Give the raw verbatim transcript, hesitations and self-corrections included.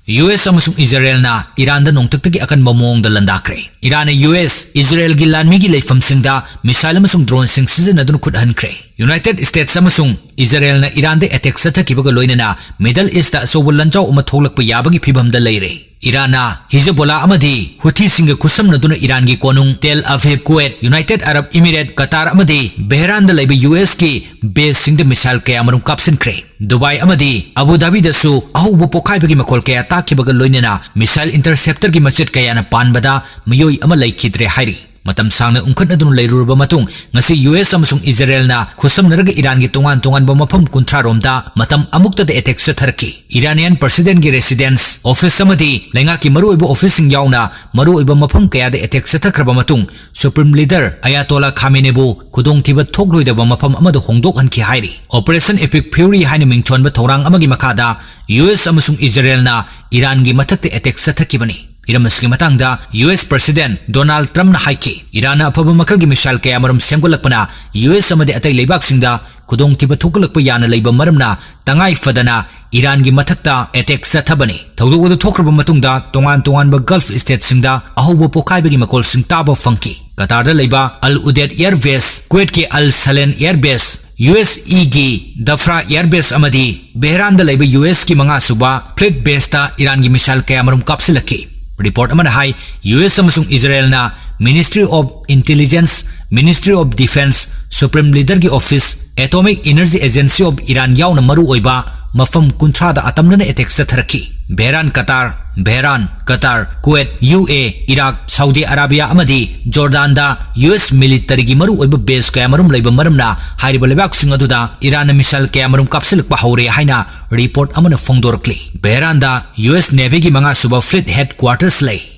U S ꯑꯃꯁꯨꯡ ꯏꯖꯔꯦꯜꯅ ꯏꯔꯥꯟꯗ ꯅꯣꯡꯊꯛꯇꯒꯤ ꯑꯀꯟꯕ ꯃꯑꯣꯡꯗ ꯂꯥꯟꯗꯥꯈ꯭ꯔꯦ꯫ ꯏꯔꯥꯟꯅ ꯌꯨ ꯑꯦꯁ ꯏꯖꯔꯦꯜꯒꯤ ꯂꯥꯟꯃꯤꯒꯤ ꯂꯩꯐꯝꯁꯤꯡꯗ ꯃꯤꯁꯥꯏꯜ ꯑꯃꯁꯨꯡ ꯗ꯭ꯔꯣꯟꯁꯤꯡ ꯁꯤꯖꯤꯟꯅꯗꯨꯅ ꯈꯨꯠ ꯍꯟꯈ꯭ꯔꯦ꯫ ꯌꯨꯅꯥꯏꯇꯦꯗ ꯁ꯭ꯇꯦꯠꯁ ꯑꯃꯁꯨꯡ ꯏꯖꯔꯦꯜꯅ ꯏꯔꯥꯟꯗ ꯑꯦꯇꯦꯛ ꯆꯠꯊꯈꯤꯕꯒ ꯂꯣꯏꯅꯅ ꯃꯤꯗꯜ ꯏꯁꯇ ꯑꯆꯧꯕ ꯂꯥꯟꯖꯥꯎ ꯑꯃ ꯊꯣꯛꯂꯛꯄ ꯌꯥꯕꯒꯤ ꯐꯤꯚꯝꯗ ꯂꯩꯔꯦ꯫ ꯏꯔꯥꯟꯅ ꯍꯤꯖꯕꯣꯂꯥ ꯑꯃꯗꯤ ꯍꯨꯊꯤꯁꯤꯡꯒ ꯈꯨꯠꯁꯝꯅꯗꯨꯅ ꯏꯔꯥꯟꯒꯤ ꯀꯣꯅꯨꯡ ꯇꯦꯜ ꯑꯚꯤꯚ, ꯀꯨꯋꯦꯠ, ꯌꯨꯅꯥꯏꯇꯦꯗ ꯑꯔꯕ ꯏꯃꯤꯔꯦꯠ, ꯀꯇꯥꯔ ꯑꯃꯗꯤ ꯕꯦꯍꯔꯥꯟꯗ ꯂꯩꯕ ꯌꯨ ꯑꯦꯁꯀꯤ ꯕꯦꯁꯁꯤꯡꯗ ꯃꯤꯁꯥꯏꯜ ꯀꯌꯥꯃꯔꯨꯝ ꯀꯥꯞꯁꯤꯟꯈ꯭ꯔꯦ꯫ ꯗꯨꯕꯥꯏ ꯑꯃꯗꯤ ꯑꯕꯨ ꯙꯥꯕꯤꯗꯁꯨ ꯑꯍꯧꯕ ꯄꯣꯈꯥꯏꯕꯒꯤ ꯃꯈꯣꯜ ꯀꯌꯥ ꯇꯥꯈꯤꯕꯒ ꯂꯣꯏꯅꯅ ꯃꯤꯁꯥꯏꯜ ꯏꯟꯇꯔꯁꯦꯞꯇꯔꯒꯤ ꯃꯆꯦꯠ ꯀꯌꯥꯅ ꯄꯥꯟꯕꯗ ꯃꯤꯑꯣꯏ ꯑꯃ ꯂꯩꯈꯤꯗ꯭ꯔꯦ ꯍꯥꯏꯔꯤ꯫ ꯃꯇꯝ ꯁꯥꯡꯅ ꯎꯪꯈꯠꯅꯗꯨꯅ ꯂꯩꯔꯨꯔꯕ ꯃꯇꯨꯡ, ꯉꯁꯤ ꯌꯨ ꯑꯦꯁ ꯑꯃꯁꯨꯡ ꯏꯖꯔꯦꯜꯅ ꯈꯨꯠꯁꯝꯅꯔꯒ ꯏꯔꯥꯟꯒꯤ ꯇꯣꯉꯥꯟ ꯇꯣꯉꯥꯟꯕ ꯃꯐꯝ ꯀꯨꯟꯊ꯭ꯔꯥ ꯔꯣꯝꯗ ꯃꯇꯝ ꯑꯃꯨꯛꯇꯗ ꯑꯦꯇꯦꯛ ꯆꯠꯊꯔꯛꯈꯤ꯫ ꯏꯔꯥꯅꯤꯌꯥꯟ ꯄ꯭ꯔꯁꯤꯗꯦꯟꯒꯤ ꯔꯦꯁꯤꯗꯦꯟꯁ, ꯑꯣꯐꯤꯁ ꯑꯃꯗꯤ ꯂꯩꯉꯥꯛꯀꯤ ꯃꯔꯨꯑꯣꯏꯕ ꯑꯣꯐꯤꯁꯁꯤꯡ ꯌꯥꯎꯅ ꯃꯔꯨꯑꯣꯏꯕ ꯃꯐꯝ ꯀꯌꯥꯗ ꯑꯦꯇꯦꯛ ꯆꯠꯊꯈ꯭ꯔꯕ ꯃꯇꯨꯡ, ꯁꯨꯄ꯭ꯔꯤꯝ ꯂꯤꯗꯔ ꯑꯌꯥꯇꯣꯂꯥ ꯈꯥꯃꯦꯅꯦꯕꯨ ꯈꯨꯗꯣꯡꯊꯤꯕ ꯊꯣꯛꯂꯣꯏꯗꯕ ꯃꯐꯝ ꯑꯃꯗ ꯍꯣꯡꯗꯣꯛꯍꯟꯈꯤ ꯍꯥꯏꯔꯤ꯫ ꯑꯣꯄꯔꯦꯁꯟ ꯏꯄꯤꯛ ꯐ꯭ꯌꯨꯔꯤ ꯍꯥꯏꯅ ꯃꯤꯡꯊꯣꯟꯕ ꯊꯧꯔꯥꯡ ꯑꯃꯒꯤ ꯃꯈꯥꯗ ꯌꯨ ꯑꯦꯁ ꯑꯃꯁꯨꯡ ꯏꯖꯔꯦꯜꯅ ꯏꯔꯥꯟꯒꯤ ꯃꯊꯛꯇ ꯑꯦꯇꯦꯛ ꯆꯠꯊꯈꯤꯕꯅꯤ꯫ ꯍꯤꯔꯝ ꯑꯁꯤꯒꯤ ꯃꯇꯥꯡꯗ ꯌꯨ ꯑꯦꯁ ꯄ꯭ꯔꯁꯤꯗꯦꯟ ꯗꯣꯅꯥꯜꯗ ꯇ꯭ꯔꯝꯞꯅ ꯍꯥꯏꯈꯤ, "ꯏꯔꯥꯟꯅ ꯑꯐꯕ ꯃꯈꯜꯒꯤ ꯃꯤꯁꯥꯏꯜ ꯀꯌꯥꯃꯔꯨꯝ ꯁꯦꯝꯒꯠꯂꯛꯄꯅ ꯌꯨ ꯑꯦꯁ ꯑꯃꯗꯤ ꯑꯇꯩ ꯂꯩꯕꯥꯛꯁꯤꯡꯗ ꯈꯨꯗꯣꯡꯊꯤꯕ ꯊꯣꯛꯍꯜꯂꯛꯄ ꯌꯥꯅ ꯂꯩꯕ ꯃꯔꯝꯅ ꯇꯉꯥꯏ ꯐꯗꯅ ꯏꯔꯥꯟꯒꯤ ꯃꯊꯛꯇ ꯑꯦꯇꯦꯛ ꯆꯠꯊꯕꯅꯤ"꯫ ꯊꯧꯗꯣꯛ ꯑꯗꯨ ꯊꯣꯛꯈ꯭ꯔꯕ ꯃꯇꯨꯡꯗ ꯇꯣꯉꯥꯟ ꯇꯣꯉꯥꯟꯕ ꯒꯜꯐ ꯁ꯭ꯇꯦꯠꯁꯤꯡꯗ ꯑꯍꯧꯕ ꯄꯣꯈꯥꯏꯕꯒꯤ ꯃꯈꯣꯜꯁꯤꯡ ꯇꯥꯕ ꯐꯪꯈꯤ꯫ ꯀꯇꯥꯔꯗ ꯂꯩꯕ ꯑꯜ ꯎꯗꯦꯗ ꯑꯦꯌꯔ ꯕꯦꯁ, ꯀꯨꯋꯦꯠꯀꯤ ꯑꯜ ꯁꯂꯦꯟ ꯑꯦꯌꯔ ꯕꯦꯁ, ꯌꯨ ꯑꯦꯁ ꯏꯒꯤ ꯗꯐ꯭ꯔꯥ ꯑꯦꯌꯔ ꯕꯦꯁ ꯑꯃꯗꯤ ꯕꯦꯍꯔꯥꯟꯗ ꯂꯩꯕ ꯌꯨ ꯑꯦꯁꯀꯤ ꯃꯉꯥꯁꯨꯕ ꯐ꯭ꯂꯤꯠ ꯕꯦꯁꯇ ꯏꯔꯥꯟꯒꯤ ꯃꯤꯁꯥꯏꯜ ꯀꯌꯥꯃꯔꯨꯝ ꯀꯥꯞꯁꯤꯜꯂꯛꯈꯤ꯫ ꯔꯤꯄꯣꯔꯠ ꯑꯃꯅ ꯍꯥꯏ, ꯌꯨ ꯑꯦꯁ ꯑꯃꯁꯨꯡ ꯏꯖꯔꯦꯜꯅ Ministry of Intelligence, Ministry of Defence, supreme ꯂꯤꯗꯔꯒꯤ office, atomic energy agency of Iran ꯌꯥꯎꯅ ꯃꯔꯨꯑꯣꯏꯕ ꯃꯐꯝ ꯀꯨꯟꯊ꯭ꯔꯥꯗ ꯑꯇꯝꯅꯅ ꯑꯦꯇꯦꯛ ꯆꯠꯊꯔꯛꯈꯤ꯫ Bahrain, Qatar, Bahrain, Qatar, Kuwait, U A, Iraq, Saudi Arabia ꯑꯃꯗꯤ ꯖꯣꯔꯗꯥꯟꯗ ꯌꯨ ꯑꯦꯁ ꯃꯤꯂꯤꯇꯔꯤꯒꯤ ꯃꯔꯨꯑꯣꯏꯕ ꯕꯦꯁ ꯀꯌꯥꯃꯔꯨꯝ ꯂꯩꯕ ꯃꯔꯝꯅ ꯍꯥꯏꯔꯤꯕ ꯂꯩꯕꯥꯛꯁꯤꯡ ꯑꯗꯨꯗ ꯏꯔꯥꯟꯅ ꯃꯤꯁꯥꯏꯜ ꯀꯌꯥꯃꯔꯨꯝ ꯀꯥꯞꯁꯤꯜꯂꯛꯄ ꯍꯧꯔꯦ ꯍꯥꯏꯅ ꯔꯤꯄꯣꯔꯠ ꯑꯃꯅ ꯐꯣꯡꯗꯣꯔꯛꯂꯤ꯫ ꯕꯦꯍꯔꯥꯟꯗ ꯌꯨ ꯑꯦꯁ ꯅꯦꯚꯤꯒꯤ ꯃꯉꯥꯁꯨꯕ ꯐ꯭ꯂꯤꯠ ꯍꯦꯗ ꯀ꯭ꯋꯥꯔꯇꯔꯁ ꯂꯩ꯫